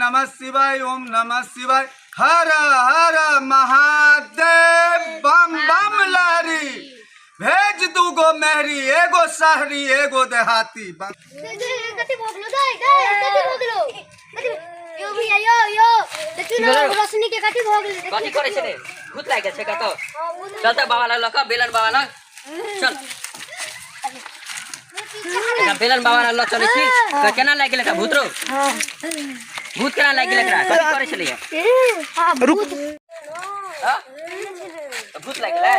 नमः शिवाय, ओम नमः शिवाय, हर हर महादेव। बम बम लहरी, भेज दूगो मेहरी, एगो शहरी एगो देहाती। कथी भऽ गेलो दाइ दाइ, कथी भऽ गेलो? कथी यो भैया, यो यो देखियौ ने, रोशनी के कथी भऽ गेलै? कथी करै छै रे? भूत लागि गेल छै कतौ? चल तऽ बाबा लग लऽ कऽ, बेलन बाबा लग चल। एकरा बेलन बाबा लग लऽ चलै छी। तऽ केना लागि गेल एकरा भूत रौ? भूत केना लागि गेल एकरा? कथी करै छलैया? रुक। हाँ? तऽ भूत लागि गेलै?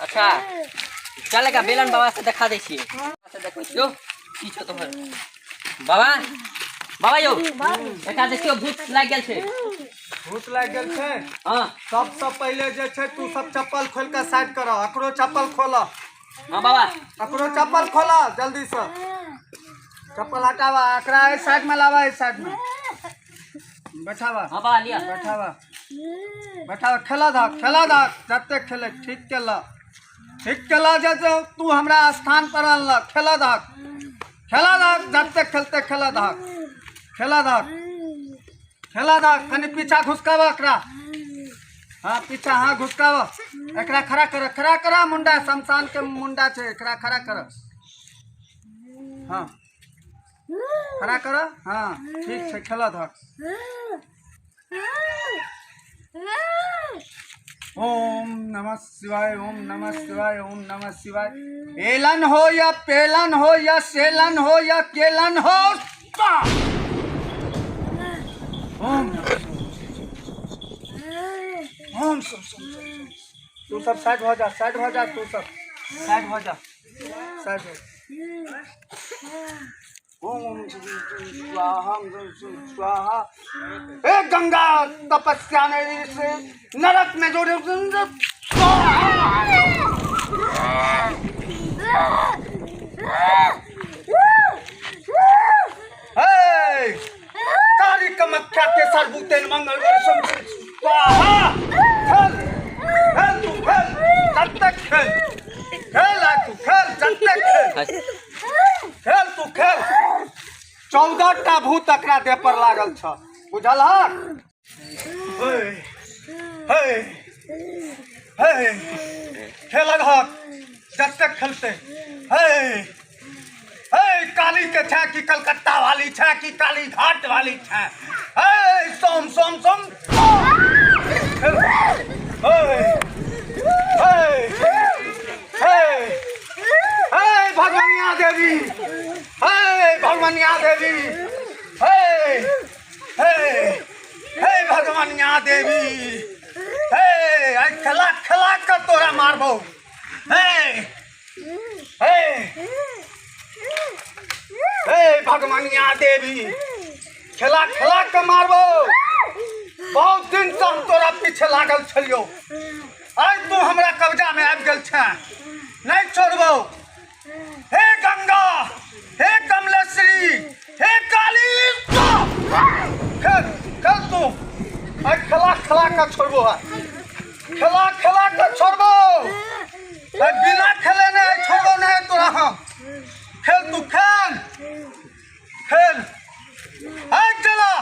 अच्छा, चल, एकरा बेलन बाबा से देखा दै छियै, से देखबै छियौ। की छौ तोहर? बाबा, बाबा यौ, एकरा देखियौ, भूत लागि गेल छै। भूत लागि गेल छै? हँ। सबसँ पहिले जे छै, तू सब चप्पल खोलि कऽ साइड कर। अकरो चप्पल खोल। हँ बाबा। अकरो चप्पल खोल, जल्दी से चप्पल हटावा। एकरा एहि साइड में लावा, एहि साइड में बैठावा। हँ बाबा, लिअ। बैठावा, बैठावा। खेला दहक, खेला दहक, जते खेले। ठीक केला, ठीक केला जे जे तू हमरा स्थान पर अनलक। खेला दहक, खेला दहक, जते खेलते खेला दहक, खेला दहक, खेला दहक। कनि पीछा घुसकावा एकरा। हाँ, पीछा, हाँ, घुसकावा एकरा। खड़ा कर, खड़ा कर। मुंडा, शमशान के मुंडा छै। एकरा खड़ा कर। हाँ, खड़ा कर। हाँ, ठीक छै, खेला दहक। ओम नमः शिवाय, ओम नमः शिवाय, ओम नमः शिवाय। एलन हो या पेलन हो या सेलन हो या केलन हो, ओम ओम सोम सोम सोम। तू सब साइड हो जा, साइड हो जा, तू सब साइड हो जा, साइड हो। ओम स्वाहा स्वाहा। हे गंगा, तपस्या ने से नरक में जो स्वाहा। हे काली कमख्या के सरबूतेन मंगल स्वाहा। खेल, खेल, तू खेल, जब तक खेल, खेल आ तू खेल, जब तक खेल, खेल तू खेल। 14 टा भूत एकरा देह पर लागल छ, बुझल हे? हे हे, खेलक हक, जतेक खेलते। हे हे, काली के छै कि कलकत्ता वाली छै कि काली घाट वाली छै? हे सोम सोम सोम, खेल। हे हे हे हे, भगवनिया देवी, हे भगवनिया देवी, हे हे हे, भगवनिया देवी, हे, आइ खेला खेला के तोरा मारबौ। हे हे हे, भगवनिया देवी, खेला खेला के मारबौ। बहुत दिन से हम तोरा पीछे लागल छलियौ, आइ तू हमरा कब्जा में आबि गेल छै, नहीं छोड़बौ। हे गंगा, हे कमलेश्वरी, हे काली, खेल, खेल तू। आइ खेला खेला के छोड़बो, आइ खेला खेला के छोड़बो। आइ बिना खेले नहीं, आइ छोड़बो नहीं तोरा हम। खेल तू, खेल, खेल। आइ चला,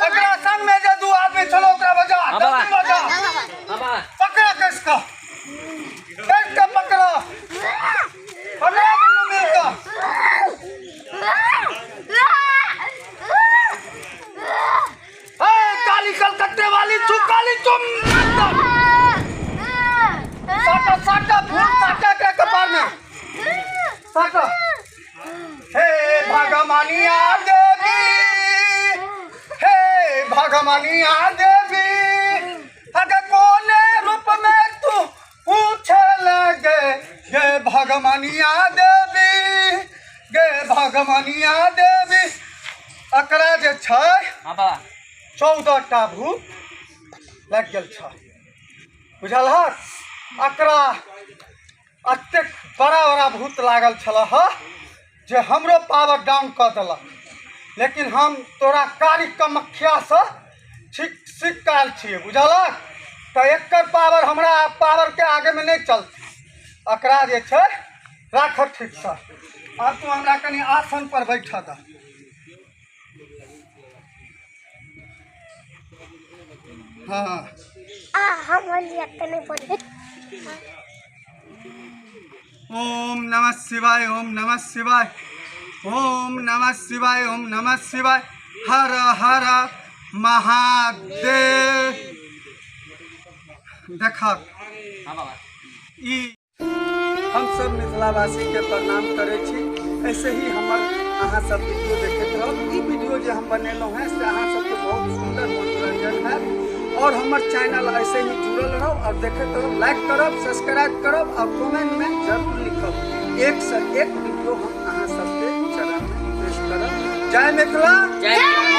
एकरा संग में जे दू आदमी छलो, ओकरा बजा। हाँ बाबा। जल्दी बजा। हाँ बाबा। पकड़ा कस का, कस का पकड़ा, पकड़ा दुनू मिलकर। ए काली कलकत्ते वाली, तू काली, तुम साटा, साटा, भूत साटा के कपार में साटा। हे भगवानिया देवी, हे भगवानिया देवी, अगर कोने रूप में तू पूछे लगे गे भगवानिया देवी, गे भगवानिया देवी। एकरा जे छै, हाँ बाबा। 14 टा भूत लागि गेल छै, बुझल हक? एकरा एतेक बड़ा बड़ा भूत लागल छल ह जे हमरो पावर डाउन कऽ देलक, लेकिन हम तोरा कारी कमख्यासँ ठीक सीख कऽ आयल छियै, बुझलक? तऽ एकर पावर हमरा पावरके आगेमे नहि चलतै। एकरा जे छै, राख ठीकसँ। आब तू हमरा कनि आसन पर बैठऽ दह। हाँ। आ हम होलिया के नहीं पड़े। ओम नमः शिवाय, ओम नमः शिवाय, ओम नमः शिवाय, ओम नमः शिवाय, हर हर महादेव। देखा हाँ बाबा। ई हम सब मिथिलावासी के प्रणाम करै छी। ऐसे ही हमर अहाँ सब वीडियो देखैत रहब। ई वीडियो जे हम बनेलहुँ हैं से अहाँ सबके बहुत सुंदर मनोरंजन है और हमर चैनल ऐसे ही जुड़ल रहब और देखैत रहब। लाइक करब, सब्सक्राइब करब और कमेंट में जरूर लिखब। एक से एक वीडियो हम अहाँ सबके चरण में पेश करब। जय मिथिला, जय।